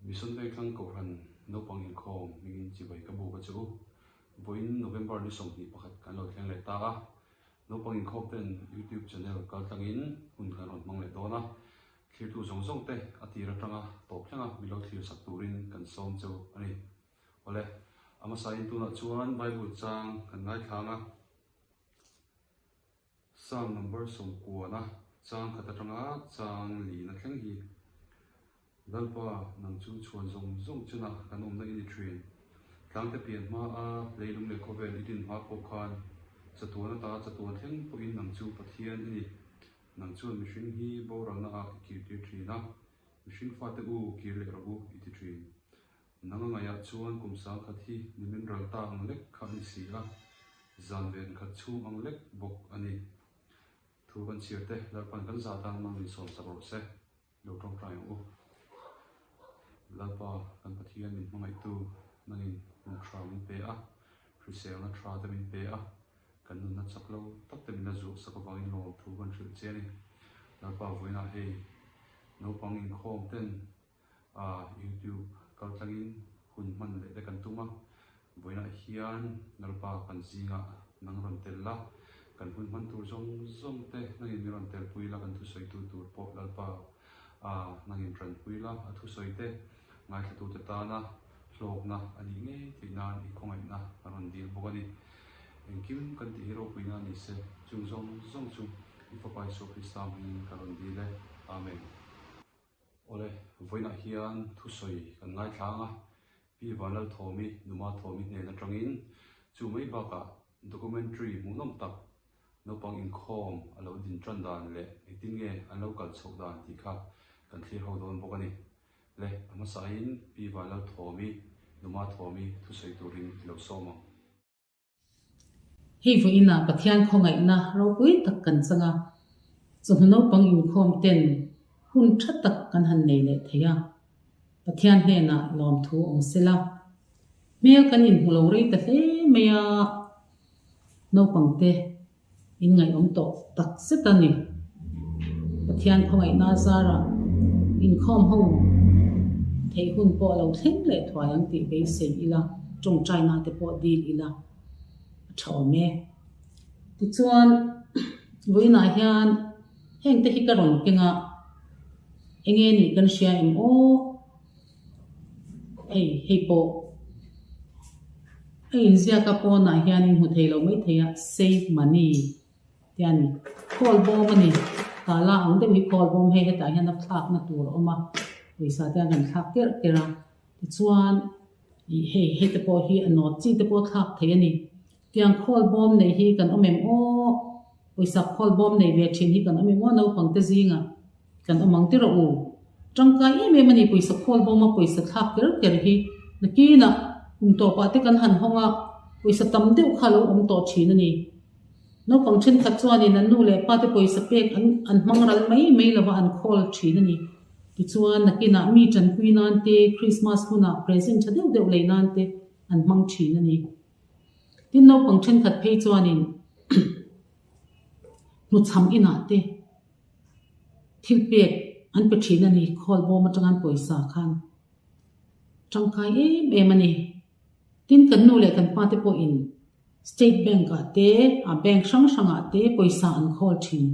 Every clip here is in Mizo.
Mission Vengthlang Kohhran naupang inkhawm hmingin chibai ka buk a che u. Vawiin November ni 21 kan lo thleng leh ta a, naupang inkhawm ten YouTube channel kal tlangin hun kan rawn hmang leh dawn a, thlirtu zawng zawng te a tir atanga tawp thlenga min lo thlir sak turin kan sawm cheu a ni. Awle, a hmasain tunah chuan Bible chang kan ngaithlang a. Psalm number sawmkuana chang khat atanga chang lina thleng hi, Lalpa, nang chu chhuan zawng zawng chunah kan awmna i ni thin. Tlangte pian hma a leilung leh khawvel i din hma pawh khan chatuan ata chatuan thleng pawhin nang chu Pathian i ni. Nang chuan mihring hi boralna ah i kirtir thin a, mihring fate u kir leh rawh u i ti thin. Nang a ngaihah chuan kum sangkhat hi nimin ral ta ang lek kha a ni si a, zan ven khat chhung ang lek bawk a ni. Thu kan chhiar te, Lalpan kan zah tan mang min sawm sak rawh se, lo tawngtai ang u. Lalpa, kan Pathian min hmangaihtu, nangin hun tha min pe a, hriselna tha te min pe a, kan nunna chak lo tak te min la zuah sak avangin lawm thu kan hrilh che a ni. Lalpa vawiinah hei naupang inkhawm ten A YouTube kal tlangin hun hman leh te kan tum a, vawiinah hian Lalpa kan zingah nang rawn tel la, kan hun hman tur zawng zawng te nangin min rawn tel pui la, kan thusawi tu tur pawh Lalpa a nangin tanpui la, a thusawi te ngaithla te tana hlawkna a nih ngei theih nan i khawngaihna a rawn dil bawk a ni. Engkim kan tih hi ropuina a ni se, chung zawng zawng chu i Fapa Isua Krista hmingin ka rawn dil e. Amen. Awle, vawiinah hian thusawi kan ngaithla ang a, Pi Vanlalthawmi, Numa Thawmi hnen atangin chu mai bakah documentary hmuhnawm tak naupang inkhawm a lo din tan dan leh engtin nge an lo kal chhoh dan tih kha kan thlir ho dawn bawk a ni. Le, a hmasain Pi Vanlalthawmi, Numa Thawmi thusawi turin i lo sawm ang. Hei vawiinah Pathian khawngaihna ropui tak kan chang a, chawhnu naupang inkhawm ten hun tha tak kan han nei leh thei a, Pathian hnenah lawmthu awm sela. Hmel kan inhmu lo rei ta hle mai a, naupangte In ngaihawm tawh tak zet a ni. Pathian khawngaihna zarah inkhawm ho theih hun pawh lo thleng leh thuai ang tih beisei ila, tawngtaina te pawh dil ila a tha awm e. Tichuan, vawiinah hian heng te hi ka rawn keng a, enge nih kan hria em aw? Hei, hei pawh a inziak a pawnah hian in hmu thei lo mai thei a, save money tih a ni. Khawl bawm a ni, tala ang deuh hi khawl bawm hei hetah hian a thlakna tur a awm a, pawisa te hian kan thlak kerh kerh a, tichuan ih hei hei te pawh hi a nawt chi te pawh thlak thei a ni. Tiang khawl bawm neih hi kan awm em aw? Pawisa khawl bawm nei ve thin hi kan awm em aw naupang te zingah? Kan awm ang tirh u. Tangkai em em a ni pawisa khawl bawma pawisa thlak ker ker hi. Nakinah kum tawpah te kan han hawng a, pawisa tam deuh kha a lo awm tawh thin a ni. Naupang thenkhat chuanin an nu leh pa te pawisa pek an an hmang ral mai mai lova an khawl thin a ni. Tichuan nakinah mi tanpui nan te, Christmas hunah present tha deuh deuh lei nan te an hmang thin a ni. Tin naupang thenkhat phei chuanin hnuchham inah te, Thil pek an pe thin a ni, khawl bawm atanga an pawisa khan tangkai em em a ni. Tin kan nu leh kan pa te pawhin State Bank ah te ah bank hrang hrang ah te pawisa an khawl thin.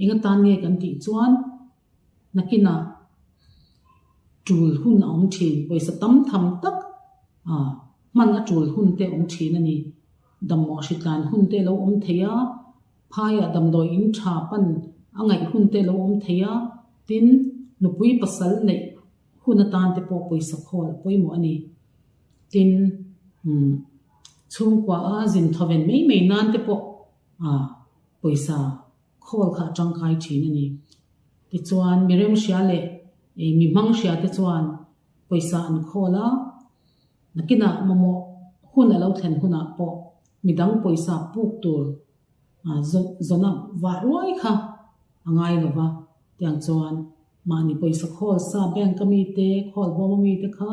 Eng atan nge kan tih chuan nakinah tul hun a awm thin, pawisa tam tham tak ah hman a tul hun te a awm thin a ni. Damawh hritlan hun te a lo awm thei a. Phaiah damdawi in tha pan a ngaih hun te lo awm thei a, tin, nupui pasal neih hun atan te pawh pawisa khawl a pawimawh a ni. Tin, umm, chhungkua a zin thawven mai mai nan te pawh ah pawisa khawl kha a tangkai thin a ni. Tichuan, mi remhria leh mi hmang hria te chuan pawisa an khawl a, nakinah mamawh hun a lo thlen hunah pawh midang pawisa puk tur Zawna vah ruai kha a ngai lo va, tiang chuan mahni pawisa khawl sa bank a mite, khawl bawm a mite kha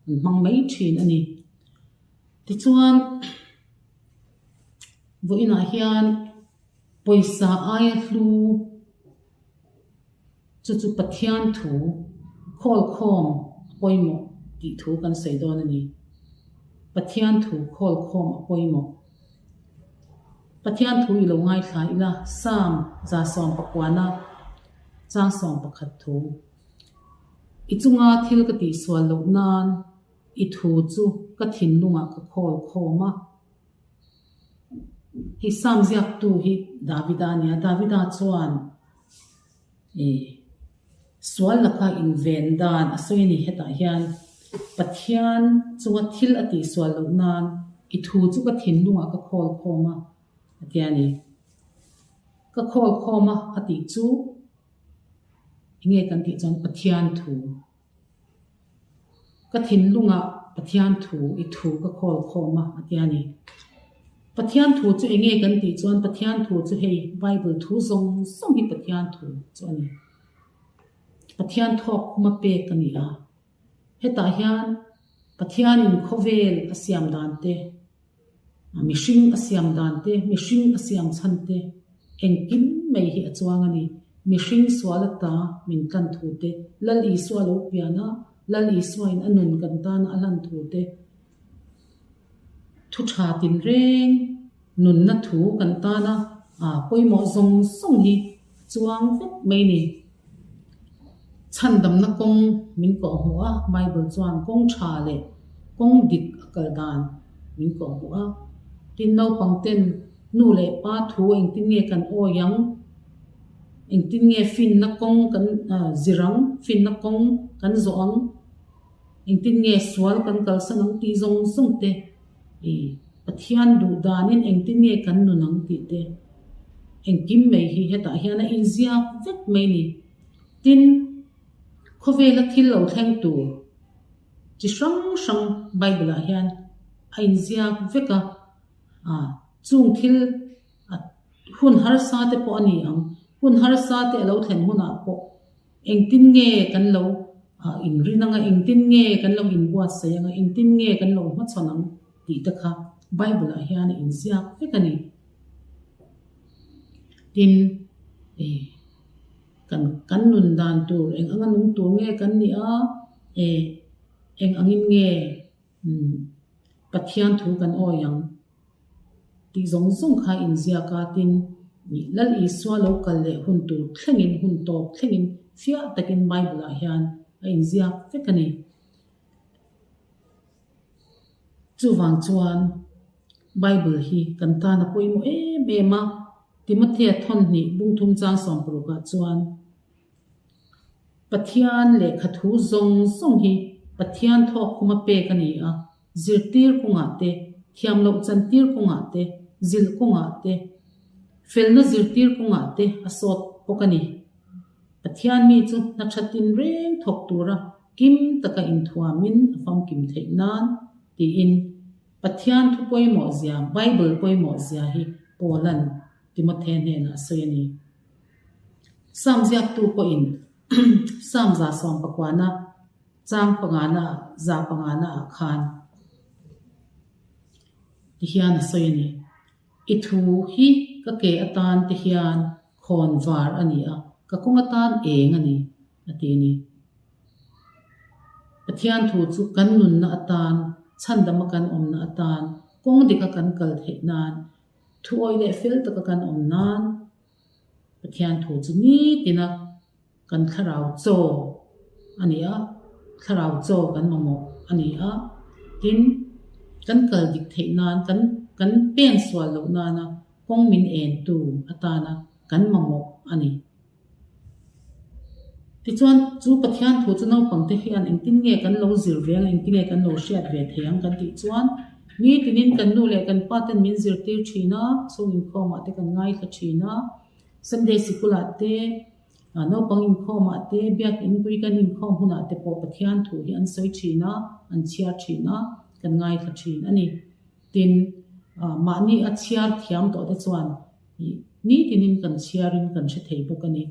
an hmang mai thin a ni. Tichuan, vawiinah hian pawisa aia hlu chu chu Pathian thu khawl khawm. pawimawh tih thu kan sawi dawn a ni. Pathian thu khawl khawm a pawimawh. Pathian thu i lo ngaithla ila Psalm 119 chang 11 thu. I chunga thil ka tihsual loh nan i thu chu ka thinlungah ka khawl khawm a. Hei Psalm ziaktu hi Davida a ni a, Davida chuan ih sual laka inven dan a sawi a ni. Hetah hian Pathian chunga thil a tihsual loh nan i thu chu ka thinlungah ka khawl khawm a, a ti a ni. Ka khawl khawm a a tih chu enge kan tih chuan Pathian thu. Ka thinlungah Pathian thu i thu ka khawl khawm a, a ti a ni. Pathian thu chu enge kan tih chuan Pathian thu chu hei Bible thu zawng zawng hi Pathian thu chu a ni. Pathian thawk khuma pek a ni a. Hetah hian Pathianin khawvel a siam dan te, Mihring a siam dan te, mihring a siam chhan te, engkim mai hi a chuang a ni. Mihring sual ata min tlan thu te, Lal Isua lo pian a, Lal Isuain a nun kan tana a hlan thu te, thu tha tinreng nunna thu kan tana pawimawh zawng zawng hi a chuang vek mai a ni. Chhandamna kawng min kawhhmuh a, Bible chuan kawng tha leh kawng dik a kal dan min kawhhmuh a. Tin, naupang ten nu leh pa thu engtin nge kan awi ang, engtin nge finna kawng kan zir ang, finna kawng kan zawh ang, engtin nge sual kan kalsan ang tih zawng zawng te ih Pathian duh danin engtin nge kan nun ang tih te engkim mai hi hetah hian a inziak vek mai a ni. Tin, khawvela thil lo thleng tur chi hrang hrang Bible ah hian a inziak vek a, ah chung thil hun harsa te pawh a ni ang, hun harsa te a lo thlen hunah pawh Engtin nge kan lo inrin anga, engtin nge kan lo inbuatsaih anga, engtin nge kan lo hmachhawn ang tih te kha Bible ah hian a inziak vek a ni. Tin, kan kan nun dan tur eng anga nung tur nge kan nih a, eng angin nge Pathian thu kan awi ang tih zawng zawng kha inziak a, tin, Lal Isua lo kal leh hun tur thlengin, hun tawp thlengin fiah takin Bible-ah hian a inziak vek a ni. Chuvang chuan Bible hi kan tan a pawimawh em em a, Timothea thawnhnih bungthum chang sawmparukah chuan, Pathian lehkha thu zawng zawng hi Pathian thawk khuma pek a ni a, zirtir kawngah te, thiam loh chantir kawngah te, zilh kawngah te, felna zirtir kawngah te a sawt bawk a ni. Pathian mi chu hna tha tinreng thawk tura kim taka inthuamin a famkim theih nan tiin Pathian thu pawimawh zia, Bible pawimawh zia hi Paula'n Timothea hnenah a sawi a ni. Psalm ziaktu pawhin Psalm 119 chang pangana za pangana ah khan ti hian a sawi a ni. I thu hi ka ke atan te hian khawn var a ni a, ka kawng atan eng a ni, a ti a ni. Pathian thu chu kan nunna atan, chhandama kan awmna atan, kawng dika kan kal theih nan, Thuawi leh fel taka kan awm nan Pathian thu chu nitina kan thlarau chaw a ni a, thlarau chaw kan mamawh a ni a, tin kan kal dik theih nan kan kan pen sual loh nana kawng min entu atana kan mamawh a ni. Tichuan, chu Pathian thu chu naupangte hian engtin nge kan lo zir ve ang, engtin nge kan lo hriat ve thei ang kan tih chuan, nitinin kan nu leh kan pa ten min zirtir thin a, chhung inkhawmah te kan ngaithla thin a, Sunday sikulah te, naupang inkhawmah te, biakin pui kan inkhawm hunah te pawh Pathian thu hi an sawi thin a, an chhiar thin a, kan ngaithla thin a ni. Tin, mahni a chhiar thiam tawh te chuan nitinin kan chhiarin kan hre thei bawk a ni.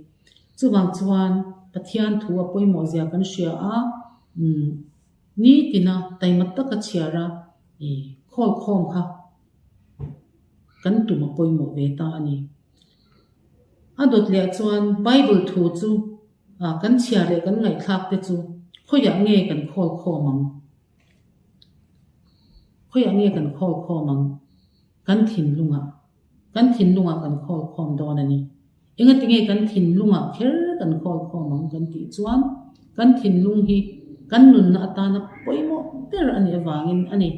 Chuvang chuan Pathian thu a pawimawh zia kan hria a, nitina taima taka chhiar a khawlkhawm kha kan tum a pawimawh ve ta a ni. A dawt leh chuan Bible thu chu kan chhiar leh kan ngaihthlak te chu. Khawiah nge kan khawl khawm ang? Khawiah nge kan khawl khawm ang? Kan thinlungah. Kan thinlungah kan khawl khawm dawn a ni. Engati nge kan thinlungah kher kan khawl khawm ang kan tih chuan kan thinlung hi kan nunna atana pawimawh ber a nih avangin a ni.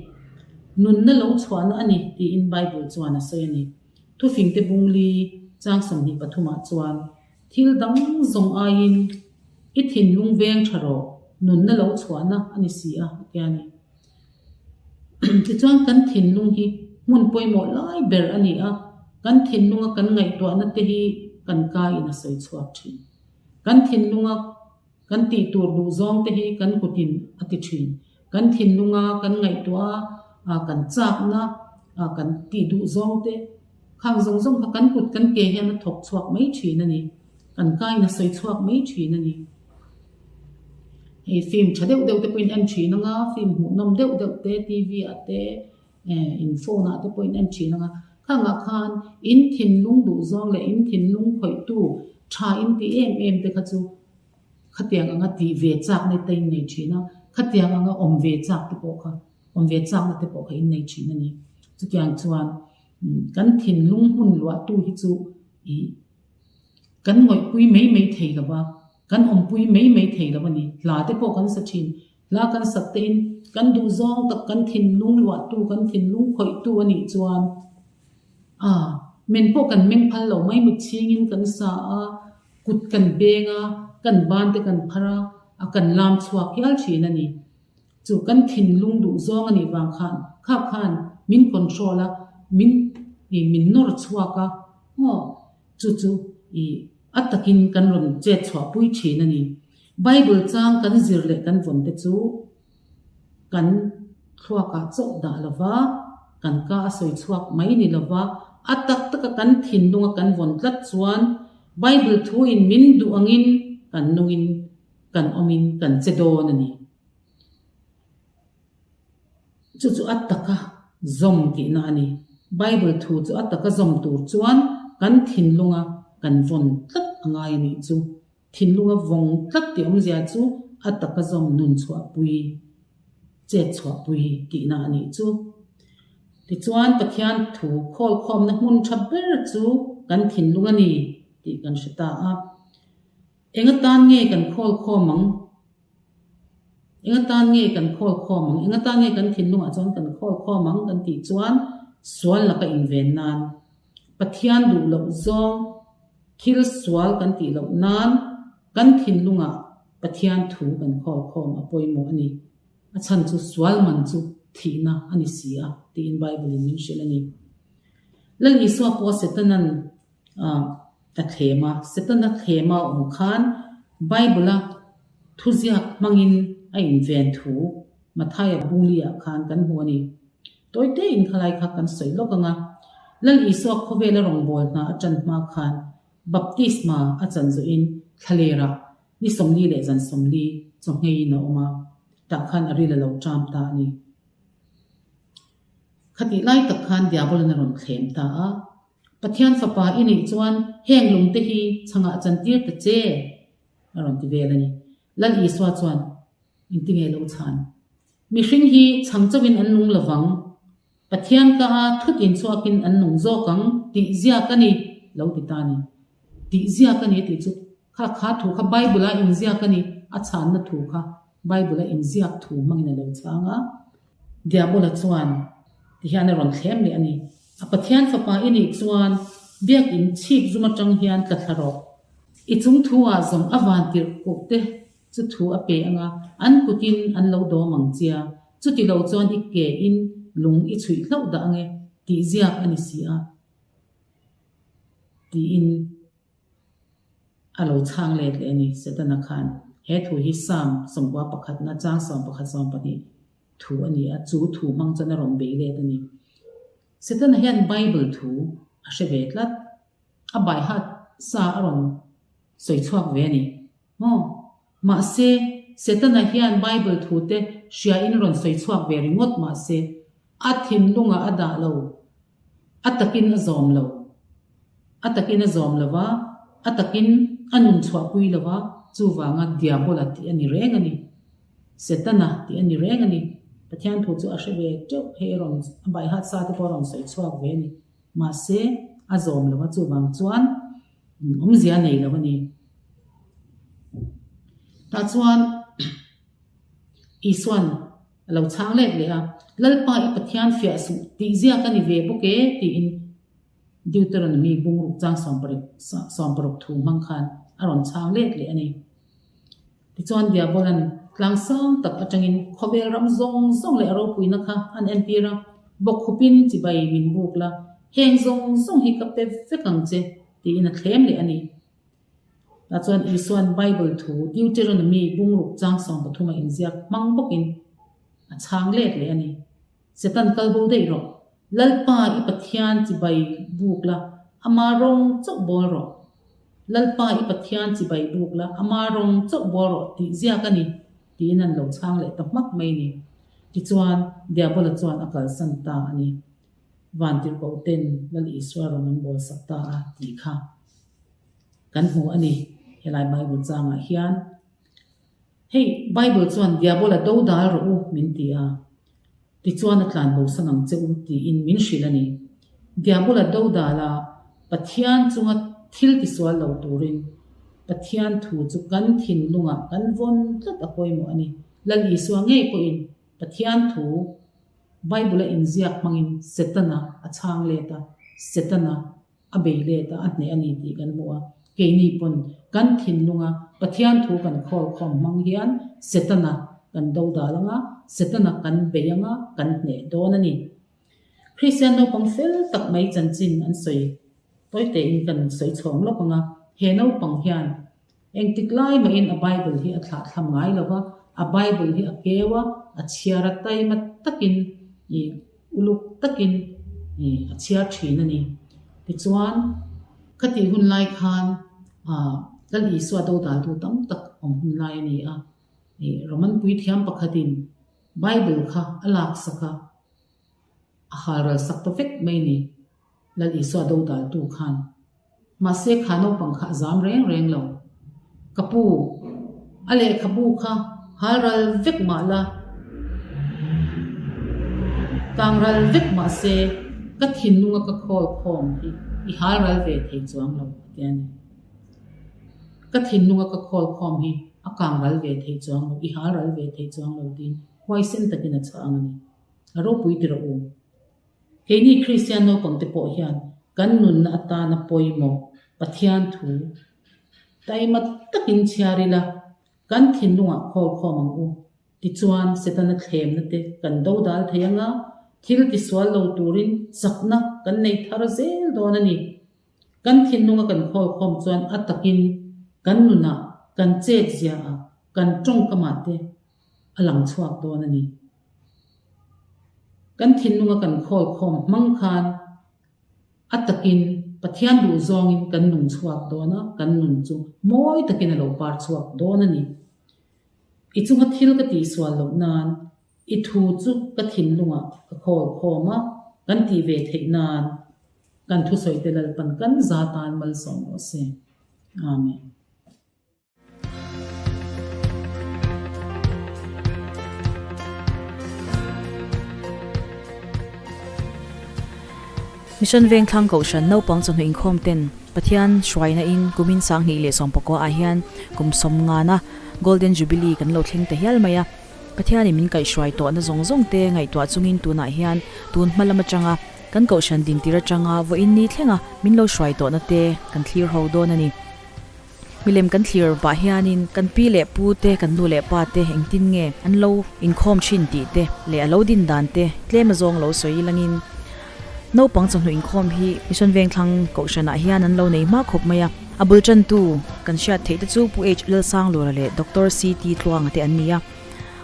Nunna lo chhuahna a ni tiin Bible chuan a sawi a ni. Thufingte bungli chang 23 ah chuan thil dang zawng aiin i thinlung veng tha rawh, nunna lo chhuahna a ni si a, a ti a ni. Tichuan kan thinlung hi hmun pawimawh lai ber a ni a, kan thinlunga kan ngaihtuahna te hi kan kaiin a sawi chhuak thin. Kan thinlunga kan tih tur duh zawng te hi kan kutin a ti thin. Kan thinlunga kan ngaihtuah a, kan chakna, kan tih duh zawng te khang zawng zawng kha kan kut kan ke hian a thawk chhuak mai thin a ni. Kan kaiin a sawi chhuak mai thin a ni. Hei film tha deuh deuh te pawhin en thin anga, film hmuhnawm deuh deuh te TV ah te eh in phone ah te pawhin en thin anga, khangah khan in thinlung duh zawng leh in thinlung khawihtu tha in ti em em te kha chu khatiang anga tih ve chak na te in nei thin a, khatiang anga awm ve chak te pawh kha awm ve chak na te pawh kha in nei thin a ni. Chutiang chuan kan thinlung hmun luahtu hi chu ih Kan ngawihpui mai mai thei lo va, kan awmpui mai mai thei lo a ni. Hla te pawh kan sa thin. Hla kan sak tein kan duhzawng tak kan thinlung luahtu, kan thinlung khawihtu a nih chuan a, men pawh kan meng phal lo mai. Mitchhingin kan sa a, kut kan beng a, kan ban te kan phar a, a kan lam chhuak hial thin a ni. Chu kan thinlung duhzawng a nih vang khan kha khan min control a, min ih min nawr chhuak a, maw? Chu chu ih a takin kan rawn chet chhuah pui thin a ni. Bible chang kan zir leh kan vawn te chu kan thluakah chauh dah lo va, kan ka a sawi chhuak mai ni lo va, a tak taka kan thinlunga kan vawn tlat chuan Bible thuin min duh angin kan nungin kan awmin kan che dawn a ni. Chu chu a taka zawm tihna a ni. Bible thu chu a taka zawm tur chuan kan thinlunga kan vawn tlat a ngai a nih chu. Thinlunga vawng tlat tih awmzia chu a taka zawm nun chhuahpui, chet chhuahpui tihna a nih chu. Tichuan Pathian thu khawlkhawmna hmun tha ber chu kan thinlung a ni tih kan hre ta a. Eng atan nge kan khawlkhawm ang? Eng atan nge kan khawl khawm ang? Eng atan nge kan thinlungah chuan kan khawl khawm ang kan tih chuan sual laka inven nan, Pathian duh loh zawng thil sual kan tih loh nan kan thinlungah Pathian thu kan khawl khawm a pawimawh a ni. A chhan chu sual man chu thihna a ni si a tiin Bible-in min hrilh a ni. Lal Isua pawh Setanan a thlem a, Setana thlema a awm khan Bible-a thuziak hmangin a inven thu Mathaia Bungli-ah khan kan hmu a ni. Tawitein khalai kha kan sawi lawk ang a, Lal Isua khawvela rawngbâwl hna a ṭan hma khan baptisma a chan zawhin thlalerah ni 40 leh zan 40 chawhngeiin a awm a, tah khan a ril a lo ṭam ta a ni. Khatih lai tak khan Diabolin a rawn thlem ta a, Pathian fapa i nih chuan heng lungte hi chhangah chantir ta che, a rawn ti vel a ni. Lal Isua chuan, Engtinge lo chhan? Mihring hi chhang chauhin an nung lovang, Pathian ka a thut inchhuakin an nung zawk ang tih ziak a ni, lo ti ta a ni. Tih ziak a ni tih chu kha kha thu kha Bible-a inziak a ni, a chhanna thu kha Bible-a inziak thu hmangin a lo chhang a. Diabola chuan tihian a rawn thlem leh a ni. A Pathian fapa i nih chuan biakinn chhip zum atang hian tla thla rawh. I chung thu ah zawng a van tirh kuh te chu thu a pe anga an kutin an lo dawm ang chia, chuti lo chuan i ke in lung i chhuih hlauh dah ange tih ziak a ni si a tiin A lo chhang let leh a ni, Setana khan. He thu hi Psalm sawmkua pakhatna chang 11 12 thu a ni a, chu thu hmang chuan a rawn bei let a ni. Setana hian Bible thu a hre ve tlat. A baihat sa a rawn sawi chhuak ve a ni. Maw? Mahse, Setana hian Bible thu te hriain rawn sawi chhuak ve ringawt mahse, a thinlungah a dah lo. A takin a zawm lo. A takin a zawm lo va, a takin a nun chhuahpui lo va, chuvanga Diabola tih a ni reng a ni. Setana tih a ni reng a ni. Pathian thu chu a hre ve teuh hei a rawn a baihat sa te pawh a rawn sawi chhuak ve a ni. Mahse, a zawm lo a, chuvang chuan awmzia a nei lo a ni. Tah chuan Isua'n a lo chhang let leh a, Lalpa i Pathian fiah suh tih ziak a ni ve bawk e tiin Deuteronomy bungruk chang 76 thu hmang khan a rawn chhang let leh a ni. Tichuan Diabola'n tlang sang tak atangin khawvel ram zawng zawng leh a ropuina kha an entir a, Bawkkhupin chibai min buk la, heng zawng zawng hi ka pe vek ang che, tiin a thlem leh a ni. Tah chuan Isua'n Bible thu Deuteronomy bungruk chang 13 a inziak hmang bawkin a chhang let leh a ni. Setan kal bo daih rawh. Lalpa i Pathian chibai buk la, ama rawng chauh bawl rawh. Lalpa i Pathian chibai buk la, ama rawng chauh bawl rawh tih ziak a ni, tiin an lo chhang leh ta hmak mai ni. Tichuan, Diabola chuan a kalsan ta a ni. Vantirhkoh ten Lal Isua rawng an bawlsak ta a tih kha kan hmu a ni helai Bible changah hian. Hei, Bible chuan Diabola do dal rawh u min ti a, tichuan a tlan bosan ang che u tiin min hrilh a ni. Diabola do dal a, Pathian chunga thil tisual lo turin Pathian thu chu kan thinlungah kan vawn tlat a pawimawh a ni. Lal Isua ngei pawhin Pathian thu Bible-a inziak hmangin Setana a chhang let a, Setana a bei let a, a hneh a ni tih kan hmu a. Keini pawn kan thinlunga Pathian thu kan khawl khawm hmang hian Setana kan do dal ang a, Setana kan bei ang a, kan hneh dawn a ni. Kristian naupang fel tak mai chanchin an sawi tawi tein kan sawi chhawng lawk ang a, he naupang hian Engtik lai mahin a Bible hi a thlahthlam ngai lo va, a Bible hi a keu a, a chhiar a taima takin ih uluk takin ih a chhiar thin a ni. Tichuan, khatih hun lai khan ah Lal Isua dodaltu tam tak awm hun lai a ni a, ih Roman puithiam pakhatin Bible kha a laksak a, a halral sak ta vek mai a ni. Lal Isua dodaltu khan. Mahse kha naupang kha a zam reng reng lo. Ka pu, a lehkhabu kha hal ral vek mah la, kang ral vek mah se ka thinlunga ka khawl khawm hi i hal ral ve thei chuang lo, a ti a ni. Ka thinlunga ka khawl khawm hi a kang ral ve thei chuang lo, i hal ral ve thei chuang lo tiin huaisen takin a chhang a ni. A ropui ti rawh u. Keini Kristian naupangte pawh hian kan nunna atana pawimawh Pathian thu taima takin chhiar ila, kan thinlungah khawlkhawm ang u. Tichuan, Setana thlemna te kan dodal thei anga thil tisual lo turin chakna kan nei thar zel dawn a ni. Kan thinlunga kan khawlkhawm chuan a takin kan nunah, kan chetziaah, kan tawngkamah te a lang chhuak dawn a ni. Kan thinlunga kan khawl khawm hmang khan a takin Pathian duh zawngin kan nung chhuak dawn a, kan nun chu mawi takin a lo par chhuak dawn a ni. I chunga thil ka tihsual loh nan i thu chu ka thinlungah ka khawl khawm a, kan tih ve theih nan kan thusawite Lalpan kan za tan malsawm rawh se. Amen. Mission Vengthlang Kohhran naupang chawhnu inkhawm ten Pathian hruaina in kumin 2019 ah hian kum sawmngana Golden Jubilee kan lo thleng ta hial mai a. Pathianin min kaihhruai tawhna zawng zawng te ngaihtuah chungin tunah hian tun hma lam atanga kan Kohhran dintir atanga vawiin ni thlenga min lo hruai tawhna te kan thlir ho dawn a ni. Milem kan thlir pah hianin kan pi leh pu te, kan nu leh pa te engtin nge an lo inkhawm thin tih te leh a lo din dan te tlem azawng lo sawi langin naupang chawhnu inkhawm hi Mission Vengthlang Kohhranah hian an lo nei hma khawp mai a. A bul tantu kan hriat theih te chu Pu H Lalsanglura leh Doctor CT Tluanga te an ni a.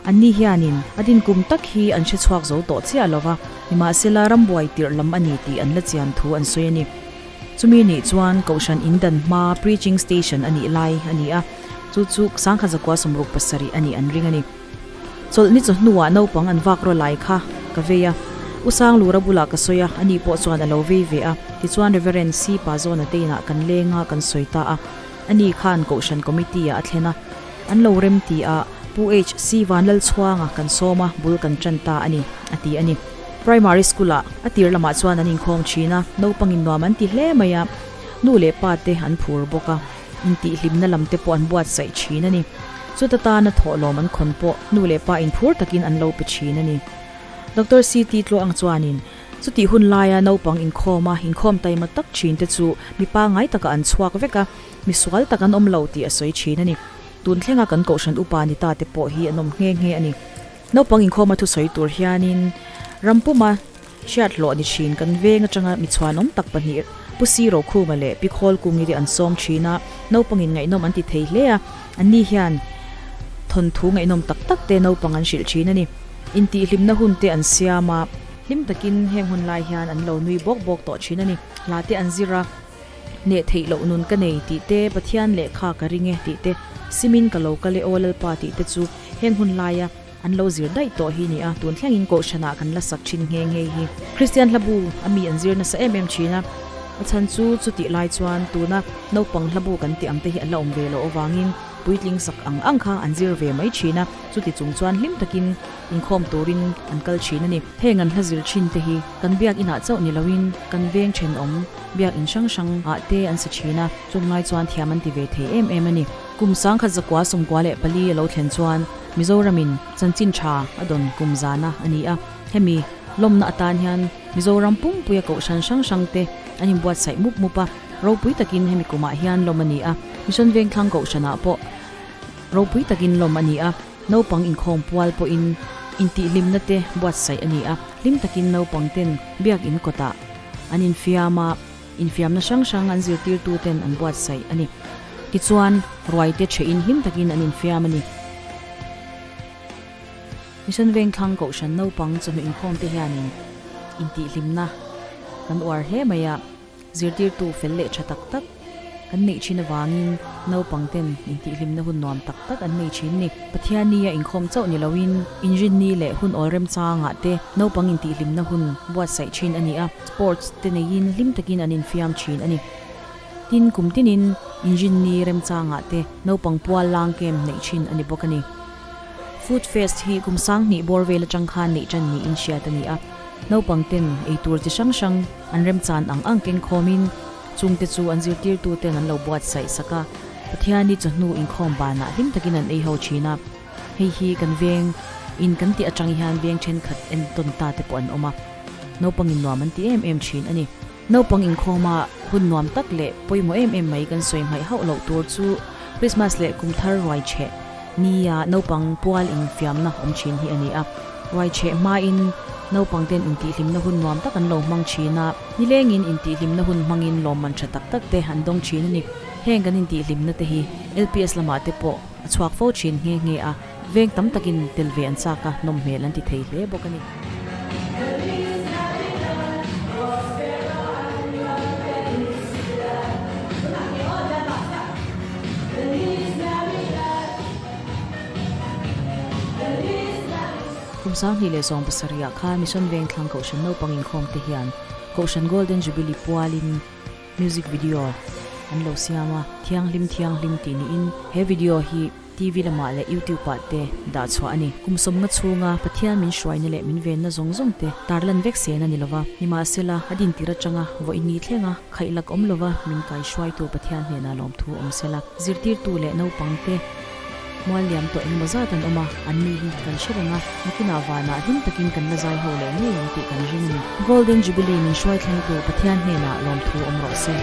Anni hianin a din kum tak hi an hre chhuak zo tawh chiah lo va, nimahsela rambuai tirh lam a ni tih an la chian thu an sawi a ni. Chumi nih chuan Kohhran in dan hma Preaching Station a nih lai a ni a, chu chu Sangkhat zakua 67 a nih an ring a ni. Chawlhni chawhnuah naupang an vak raw lai kha ka vei a, U Sanglura bulah ka sawi a, ani pawh chuan a lo vei ve a, tichuan Reverend C Pazawna te inah kan leng a, kan sawi ta a, ani khan Kohhran Committee ah a thlen a, an lo rem ti a. Pu HC Vanlalchhuanga kan sawm a, bul kan tan ta a ni, a ti a ni. Primary School-ah a tir lamah chuan an inkhawm thin a, naupangin nuam an ti hle mai a, nu leh pa te an phur bawk a, intihhlimna lam te pawh an buatsaih thin a ni. Chuta tana thawhlawm an khawn pawh nu leh pa inphur takin an lo pe thin a ni. Doctor CT Tluang chuanin chutih hun laia naupang inkhawma inkhawm taima tak thin te chu mi pangngai takah an chhuak vek a, misual tak an awm lo tih a sawi thin a ni. Tun thlenga kan kohhran upa ni ta te pawh hi an awm nghe nghe a ni. Naupang inkhawma thusawi tur hianin ram puma hriat hlawh ni thin kan veng atanga mi chhuanawm tak pahnih Pu Si Rokhuma leh Pi Khawlkungi te an sawm thin a, naupangin ngaihnawm an ti thei hle a, anni hian thawnthu ngaihnawm tak tak te naupang an hrilh thin a ni. Intihhlimna hun te an siam a, hlim takin heng hun lai hian an lo nui bawk bawk tawh thin a ni. Hla te an zir a. Hneh theih loh nun ka nei tih te, Pathian lehkha ka ring e tih te, Simin ka lo kal e aw Lalpa tih te chu heng hun laia an lo zir daih tawh hi ni a, tun thlengin Kohhranah kan la sak thin nghe nghe hi. Kristian hlabu a mi an zir nasa em em thin a, a chhan chu chutih lai chuan tuna naupang hlabu kan tih ang te hi an la awm ve loh avangin puitling sak ang ang kha an zir ve mai thin a, chuti chung chuan hlim takin inkhawm turin an kal thin a ni. Heng an hla zir thin te hi kan biak inah chauh ni loin kan veng thenawm biak in hrang hrang ah te an sa thin a, chung ngai chuan thiam an ti ve thei em em a ni. Kum 1914 a lo thlen chuan Mizoramin chanchin tha a dawn kum zana a ni a, hemi lawmna atan hian Mizoram pumpuia kohhran hrang hrang te an inbuatsaih mup mup a, ropui takin hemi kumah hian lawm a ni a, Mission Vengthlang kohhranah pawh ropui takin lawm a ni a. Naupang inkhawm pual pawhin intihhlimna te buatsaih a ni a, hlim takin naupang ten biak in kawtah an infiam a, infiamna hrang hrang an zirtirtu ten an buatsaih a ni. Tichuan, ruai te ṭhehin hlim takin an infiam a ni. Mission Vengthlang Kohhran naupang chawhnu inkhawm te hianin intihhlimna kan uar hle mai a. Zirtirtu fel leh tha tak tak kan neih thin avangin naupang ten intihhlimna hun nuam tak tak an nei thin ni. Pathianni a inkhawm chauh ni loin inrinni leh hun awl remchangah te naupang intihhlimna hun buatsaih thin a ni a, sports te neiin hlim takin an infiam thin a ni. Tin, kum tinin inrinni remchangah te naupang pual lang camp neih thin a ni bawk a ni. Food Fest hi kum 2000 bawr vel atang khan neih tan niin hriat a ni a, naupang ten eitur chi hrang hrang an remchan ang ang keng khawmin chungte chu an zirtirtu ten an lo buatsaih sak a, Pathiani chawhnu inkhawm banah hlim takin an ei ho thin a, hei hi kan veng in kan tih atang hian veng thenkhat entawn ta te pawh an awm a, naupangin nuam an ti em em thin a ni. Naupang inkhawma hun nuam tak leh pawimawh em em mai kan sawi hmaih hauh loh tur chu Christmas leh kum thar ruai chheh nia naupang pual infiamna awm thin hi a ni a. Ruai chheh hmain naupang ten intihhlimna hun nuam tak an lo hmang thin a, nilengin intihhlimna hun hmangin lawmman tha tak tak te an dawng thin a ni. Heng kan intihhlimna te hi LPS lamah te pawh a chhuak fo thin nghe nghe a. Veng tam takin tel ve an chak a, nawm hmel an ti thei hle bawk a ni. Kum 2017 ah khan Mission Vengthlang Kohhran naupang inkhawm te hian Kohhran Golden Jubilee pualin music video an lo siam a, Thianghlim Thianghlim tih niin he video hi TV lamah leh YouTube ah te dah chhuah a ni. Kum sawmnga chhunga Pathian min hruaina leh min venna zawng zawng te tarlan vek sen a ni lova. Nimahsela, a dintir atanga vawiin thlenga khaihlak awm lova min kaihruaitu Pathian hnenah lawmthu awm sela. Zirtirtu leh naupang te mual liam tawh engemaw zat an awm a, an ni hi kan hre reng a, nakinah vanah hlim takin kan la zai ho leh ngei ang tih kan ring a ni. Golden Jubilee min hruai thlengtu Pathian hnenah lawmthu awm rawh se.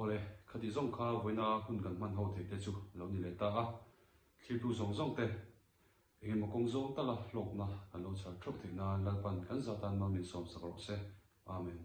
Awle, khati zawng kha vawiina hun kan hman ho theih te chu lo ni leh ta a, thlirtu zawng zawng te Engemaw kawng zawng tala hlawkna kan lo chhar theuh theih nan Lalpan kan zatan mal min sawmsak rawh se. Amen.